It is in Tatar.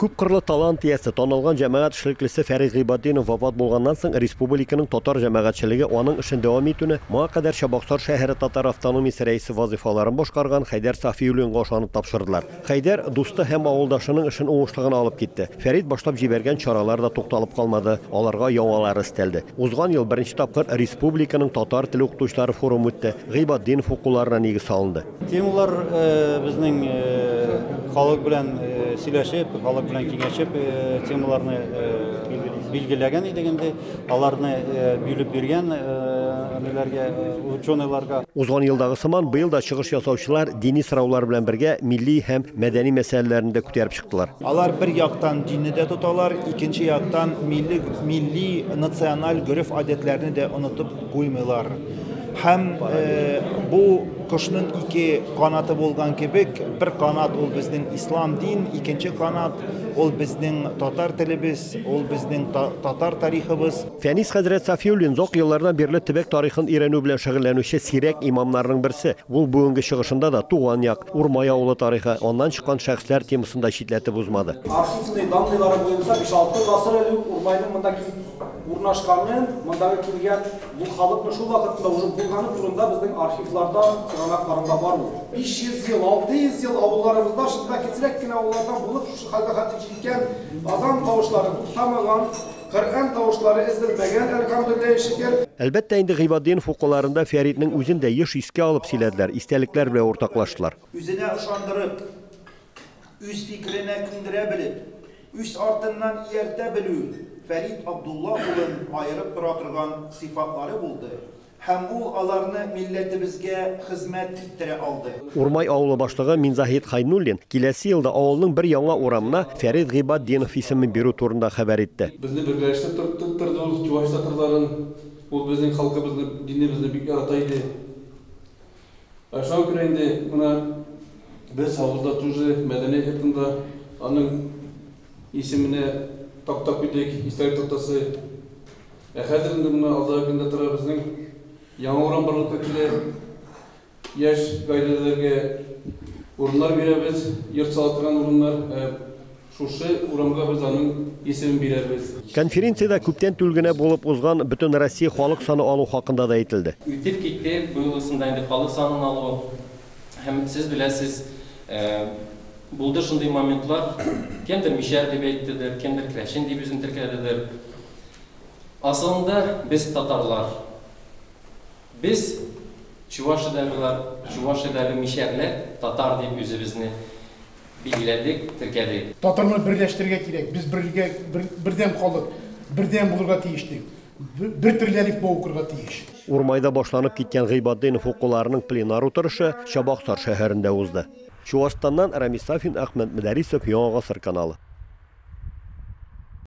Күпкырлы талант иясе, танылган җәмәгать эшлеклесе Фәрит Гыйбатдинов вафат булганнан соң республиканың татар җәмәгатьчелеге аның эшен дәвам итүне моңа кадәр Чабаксар шәһәре татар автономиясе рәисе вазыйфаларын башкарган Хәйдәр Сафиуллинга ышанып тапшырдылар. Хәйдәр дусты һәм авылдашының эшен уңышлы гына алып китте. Фәрит башлап җибәргән чаралар да тукталып калмады, аларга яңалары өстәлде. Узган ел беренче тапкыр республиканың татар теле укытучылары форумы үтте, Гыйбатдинов укуларына нигез салынды. Темалар безнең халык белән сөйләшеп, халык белән киңәшеп темаларны билгеләгән идек инде. Аларны бүлеп биргән ниләргә, ученыйларга. Узган елдагы сыман, быел да чыгыш ясаучылар дини сораулар белән бергә милли һәм мәдәни мәсьәләләрне дә күтәреп чыктылар. Алар бер яктан динне дә тоталар, икенче яктан милли, милли националь гореф-гадәтләрне дә онытып куймыйлар. Һәм бу кошның ике канаты булган кебек, бер канат ул безнең ислам дин, икенче канат ул безнең татар телебез, ул безнең татар тарихыбыз. Фәнис хәзрәт Сафиуллин озак еллардан бирле төбәк тарихын өйрәнү белән шөгыльләнүче сирәк имамнарның берсе. Ул бүгенге чыгышында да туган як, Урмай авылы тарихы, аннан чыккан шәхесләр темасын да читләтеп узмады. Архивный данныйлары буенча биш-алты гасыр элек Урмайның монда килеп урнашканын, мондагы килгән Бу халыкны шул вакытында уже булганы турында безнең архивларда, чыганакларында бар ул. 500 ел, 600 ел авылларыбызда шунда кечерәк кенә авыллардан булып шушы хәлгә хәтле җиткән азан тавышлары туктамаган, Коръән тавышлары өзелмәгән, әлхәмдүлилләһи шөкер. Әлбәттә инде, Гыйбатдинов укуларында Фәритнең үзен дә еш искә алып сөйләделәр, истәлекләр белән уртаклаштылар. Үзенә ышандырып, үз фикеренә күндерә белеп, Үз артыннан ияртә белү Фәрит Абдулла улын аерып тора торган сыйфатлары булды һәм ул аларны милләтебезгә хезмәт иттерә алды. Урмай авылы башлыгы Минзаһит Хайнуллин киләсе елда авылның бер яңа урамына Фәрит Гыйбатдинов исемен бирү турында хәбәр итте. Безне берләштереп торды ул чуваш татарларын. Ул безнең халкыбызны, динебезне бик ярата иде. Ә шуңа күрә инде менә без авылда тоже мәдәният йортында аның исеменә такта куйдык, истәлек тактасы. Ә хәзер инде менә алдагы көндә тора безнең яңа урам барлыкка килә. Яшь гаиләләргә урыннар бирәбез, йорт сала торган урыннар. Ә Шушы урамга без аның исемен бирәбез. Конференциядә күптән түгел генә булып узган Бөтенроссия халык саны алу хакында да әйтелде. Үтеп китте быелгысында инде халык санын алу. Һәм сез беләсез, булды шундый моментлар, кемдер мишәр дип әйттедер, кемдер керәшен дип үзен теркәдедер. Асылында без татарлар. Без, Чувашиядәгеләр, Чувашиядәге мишәрләр, татар дип үзебезне билгеләдек, теркәдек. Татарны берләштерергә кирәк, без бергә, бердәм халык, бердәм булырга тиеш дип, бер төрле әлифба укырга тиеш. Урмайда башланып киткән Гыйбатдинов укуларының пленар утырышы Чабаксар шәһәрендә узды. Чуашстаннан Рамис Сафин, Әхмәт Мөдәрисов, Яңа Гасыр каналы.